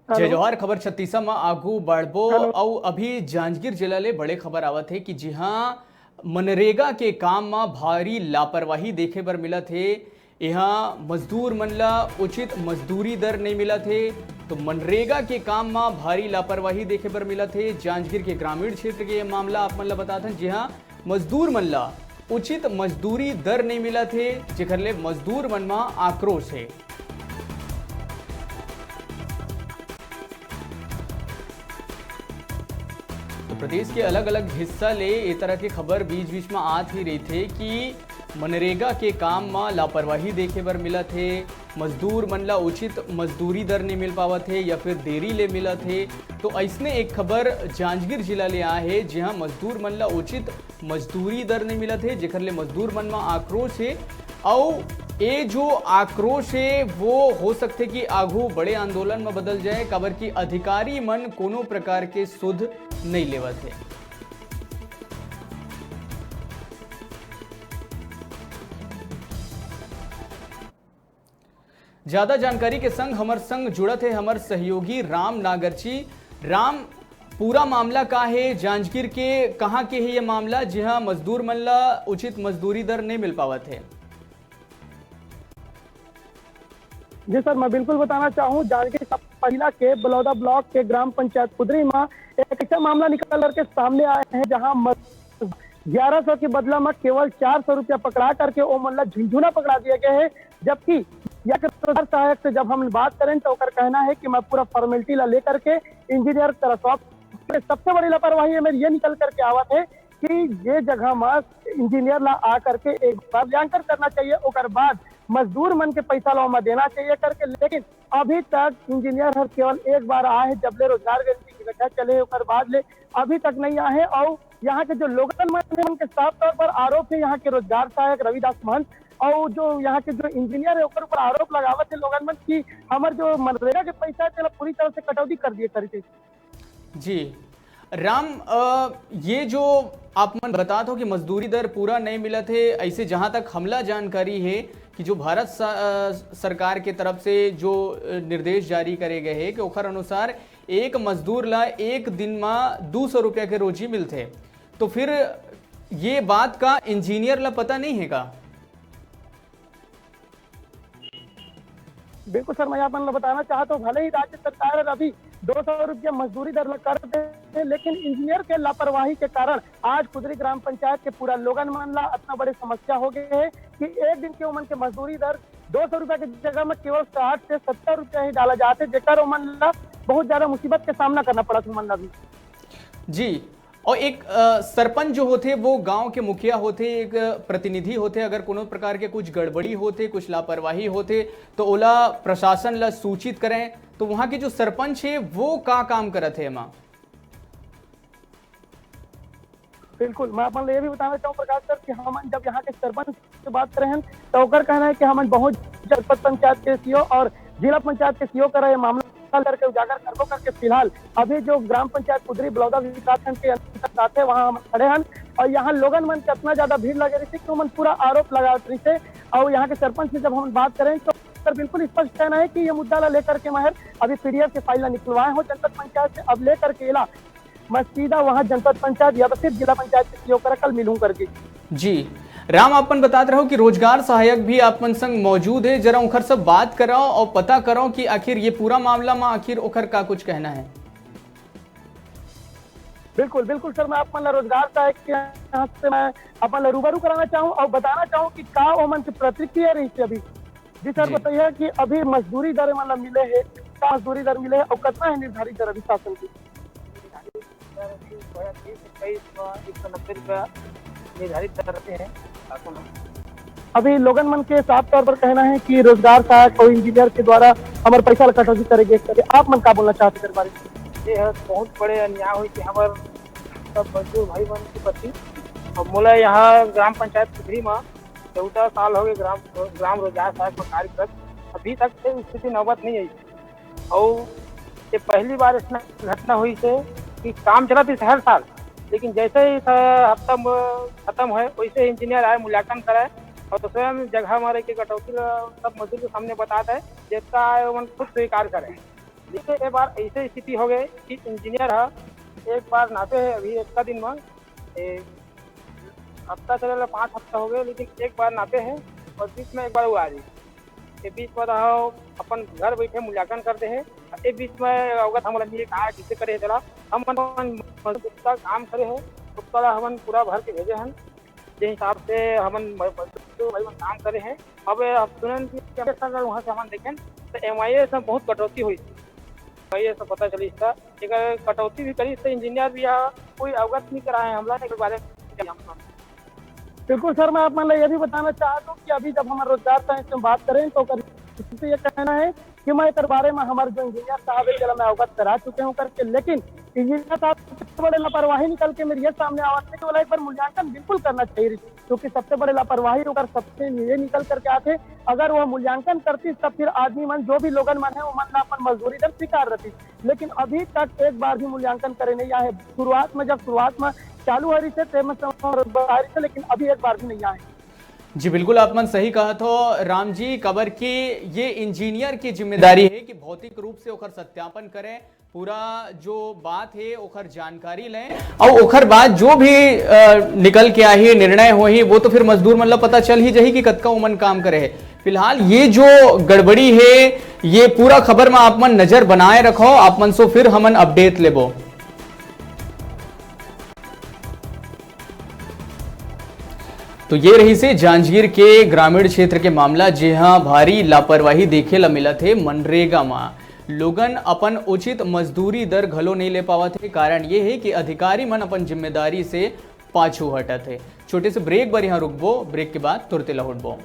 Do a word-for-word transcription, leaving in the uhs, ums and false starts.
जय जोहार। खबर छत्तीसा म आगू बढ़बो। हेलो। अउ अभी जांजगीर जिला ले बड़े खबर आवत हे कि जिहां मनरेगा के काम म भारी लापरवाही देखे बर मिलत हे। इहां मजदूर मन ला उचित मजदूरी दर नइ मिलत हे, तो मनरेगा के काम म भारी लापरवाही देखे बर मिलत हे। जांजगीर के ग्रामीण क्षेत्र के ये मामला आप मन ला बतात हन, जिहां मजदूर मन ला उचित मजदूरी दर नइ मिलत हे, जेकर ले मजदूर मन म आक्रोश हे। तो प्रदेश के अलग-अलग हिस्सा ले ए तरह के खबर बीच-बीच म आत ही रहिथे कि मनरेगा के काम म लापरवाही देखे बर मिलत हे, मजदूर मन ला उचित मजदूरी दर नइ मिल पावत हे या फिर देरी ले मिलत हे। तो अइसने एक खबर जांजगीर जिला ले आए हे, जिहां मजदूर मन ला उचित मजदूरी दर नइ मिलत हे, जेकर ले मजदूर मन म आक्रोश हे। अउ ए जो आक्रोश हे, वो हो सकथे कि आघू बड़े आंदोलन म बदल जाए, काबर कि अधिकारी मन कोनो प्रकार के सुध नइ लेवत हे। ज्यादा जानकारी के संग हमर संग जुड़त हे हमर सहयोगी राम नागरची। राम, पूरा मामला का हे? जांजगीर के कहाँ के हे ये मामला, जिहां मजदूर मन ला उचित मजदूरी दर नइ मिल पावत हे? जी सर, मैं बिल्कुल बताना चाहूँ, जांजगीर सपहिला के बलौदा ब्लॉक के ग्राम पंचायत कुदरी में एक ऐसा मामला निकल करके सामने आया है, जहां मज-, ग्यारह सौ के बदला में केवल चार सौ रुपया पकड़ा करके ओ मन ला झुनझुना पकड़ा दिया गया है। जबकि या के रोजगार सहायक से जब हम बात करें तो ओकर कहना है कि मैं पूरा फॉर्मेलिटी ला लेकर के इंजीनियर करा। तो आप सबसे बड़ी लापरवाही है मेरी ये निकल करके आवत है कि ये जगह में इंजीनियर ला आ करके एक बार मूल्यांकन करना चाहिए, ओकर बाद मजदूर मन के पैसा ला ओमा देना चाहिए करके, लेकिन अभी तक इंजीनियर हर केवल एक बार आए है, जब ले रोजगार गारंटी की बैठक चले है, ओकर बाद ले अभी तक नहीं आए है। और यहाँ के जो लोगन मन है, उनके साफ तौर पर आरोप है यहाँ के रोजगार सहायक रविदास महंत और जो यहाँ के जो इंजीनियर है, ओकर ऊपर आरोप लगावत है लोगन मन कि हमर जो मनरेगा के पैसा है, तेला पूरी तरह से कटौती कर दिए करी। जी राम, अ, ये जो आप मन बतात हो कि मजदूरी दर पूरा नहीं मिलत हे, ऐसे जहां तक हमला जानकारी है कि जो भारत स-, अ, सरकार के तरफ से जो, अ, निर्देश जारी करे गए हैं कि ओखर अनुसार एक मजदूर ला एक दिन मा दो सौ रुपया के रोजी मिलथे, तो फिर ये बात का इंजीनियर ला पता नहीं है का? बिल्कुल सर, मैं आप मन ल बताना चाहत हूँ, भले ही राज्य सरकार अभी दो सौ रुपया मजदूरी दर ल कर दे, लेकिन इंजीनियर के लापरवाही के कारण आज कुदरी ग्राम पंचायत के पूरा लोगन मन ला इतना बड़े समस्या हो गए है कि एक दिन के उमन के मजदूरी दर दो सौ रुपया के जगह में केवल साठ से सत्तर रुपया ही डाला जाते, जेकर उमन ला बहुत ज्यादा मुसीबत के सामना करना पड़त उमन ला भी। जी, और एक, अ, सरपंच जो होथे, वो गांव के मुखिया होथे, एक प्रतिनिधि होथे। अगर कोनो प्रकार के कुछ गड़बड़ी होथे, कुछ लापरवाही होथे, तो ओला प्रशासन ला सूचित करें। तो वहाँ के जो सरपंच हे, वो का काम करत हे एमा? बिल्कुल, मैं अपन ले ये भी बताना चाहूँ प्रकाश सर कि हमन जब यहाँ के सरपंच से बात करे हैं, तो ओकर कहना है कि हमन बहुत जनपद पंचायत के सीईओ और जिला पंचायत के सीईओ करा ये मामला करके उजागर करबो करके फिलहाल अभी जो ग्राम पंचायत कुदरी बलौदा विकास खंड के अंतर्गत आते, वहाँ हम खड़े हैं और यहाँ लोगन मन के इतना ज्यादा भीड़ लगे रही कि उमन पूरा आरोप लगावत रही थे। और यहाँ के सरपंच से जब हम बात करें तो सर बिल्कुल स्पष्ट कहना है कि ये मुद्दा ला लेकर के महर अभी पीडीएफ के फाइल ला निकलवाए हो जनपद पंचायत से, अब लेकर के इला मैं सीधा वहाँ जनपद पंचायत या तो फिर जिला पंचायत के सीईओ करा कल मिलूं करके। जी राम, आप मन बतात रहो कि रोजगार सहायक भी आप मन संग मौजूद है, जरा ओखर से बात कराओ और पता कराओ कि आखिर ये पूरा मामला में आखिर ओखर का कुछ कहना है। बिल्कुल, बिल्कुल सर, मैं आप मन ला रोजगार सहायक के यहाँ से मैं आप मन ला रूबरू कराना चाहूँ और बताना चाहूँ कि का ओमन की प्रतिक्रिया रही थी अभी। जी सर, जी। बताइए कि अभी मजदूरी दर मतलब मिले है, का मजदूरी दर मिले है और कितना है निर्धारित दर अभी शासन की? एक सौ नब्बे रुपया निर्धारित दर रहते हैं शासन में। अभी लोगन मन के साफ तौर पर कहना है कि रोजगार सहायक और इंजीनियर के द्वारा हमारे पैसा ला कटौती करेंगे, आप मन का बोलना चाहते हैं इस बारे में? ये है बहुत बड़े अन्याय हुई कि हमारे सब मजदूर भाई बहन के प्रति। अब मोला यहाँ ग्राम पंचायत कुदरी में चौदह साल हो गए ग्राम, ग्राम रोजगार सहायक में कार्य करत, अभी तक से स्थिति नौबत नहीं आई। और ये पहली बार ऐसा घटना हुई से कि काम चला थी हर साल, लेकिन जैसे ही स-, हफ्ता म-, खत्म है, वैसे ही इंजीनियर आए, मूल्यांकन कराए और स्वयं जगह में रह के कटौती ल-, सब मजदूर के सामने बताता है, जितना आए वो मन खुद स्वीकार करें। लेकिन एक बार ऐसे स्थिति हो गए कि इंजीनियर ह एक बार नापे हे, अभी एक दिन में, ए, हफ्ता चले ला, पाँच हफ्ता हो गए, लेकिन एक बार नापे हे और बीच में एक बार वो आ रही, ये बीच में रहो, अपन घर बैठे मूल्यांकन कर दे हे। ये बीच में अवगत हमला मिले कहा किसे करे हे तेला, हम अपन मजदूर का काम करे हे, उसका हमन पूरा भर के भेजे हन, जे हिसाब से हमन मजदूर भाई मन काम करे हे। अब हम सुनन कि अगर वहाँ से हमन देखें तो एम आई एस में बहुत कटौती हुई, एम आई एस में पता चली इसका, अगर कटौती भी करी तो इंजीनियर भी यहाँ कोई अवगत नहीं कराए हमला के बारे में। बिल्कुल सर, मैं आप मन ला ये भी बताना चाहता हूँ कि अभी जब हम रोजगार साइंस में बात करें तो ओकर से ये कहना है कि मैं एकर बारे में हमारे जो इंजीनियर साहब है, चला मैं अवगत करा चुके हूँ करके, लेकिन इंजीनियर साहब सबसे बड़े लापरवाही निकल के मेरे ये सामने आवत है कि बोला एक बार मूल्यांकन बिल्कुल करना चाहिए, क्योंकि सबसे बड़े लापरवाही अगर सबसे ये निकल करके आते, अगर वह मूल्यांकन करती तब फिर आदमी मन जो भी लोगन मन है वो मन ला अपन मजदूरी दर स्वीकार रहती, लेकिन अभी तक एक बार भी मूल्यांकन करे नहीं आए। शुरुआत में जब शुरुआत में चालू हरी से तेज में बाहरी से, लेकिन अभी एक बार भी नहीं आए। जी बिल्कुल, आप मन सही कहा थो राम जी, काबर कि ये इंजीनियर की जिम्मेदारी है कि भौतिक रूप से ओकर सत्यापन करें, पूरा जो बात है ओकर जानकारी लें और ओकर बाद जो भी अ, निकल के आही, निर्णय होही, वो तो फिर मजदूर मन ला पता चल ही जाही कि कतका उमन काम करे है। फिलहाल ये जो गड़बड़ी है, ये पूरा खबर में आप मन नजर बनाए रखो, आप मन से फिर हमन अपडेट लेबो। तो ये रही से जांजगीर के ग्रामीण क्षेत्र के मामला, जेहां भारी लापरवाही देखे ला मिलत हे मनरेगा मा। लोगन अपन उचित मजदूरी दर घलो नहीं ले पावत हे। कारण ये है कि अधिकारी मन अपन जिम्मेदारी से पाछू हटत हे। छोटे से ब्रेक बर यहाँ रुकबो, ब्रेक के बाद तुरते लहुटबो।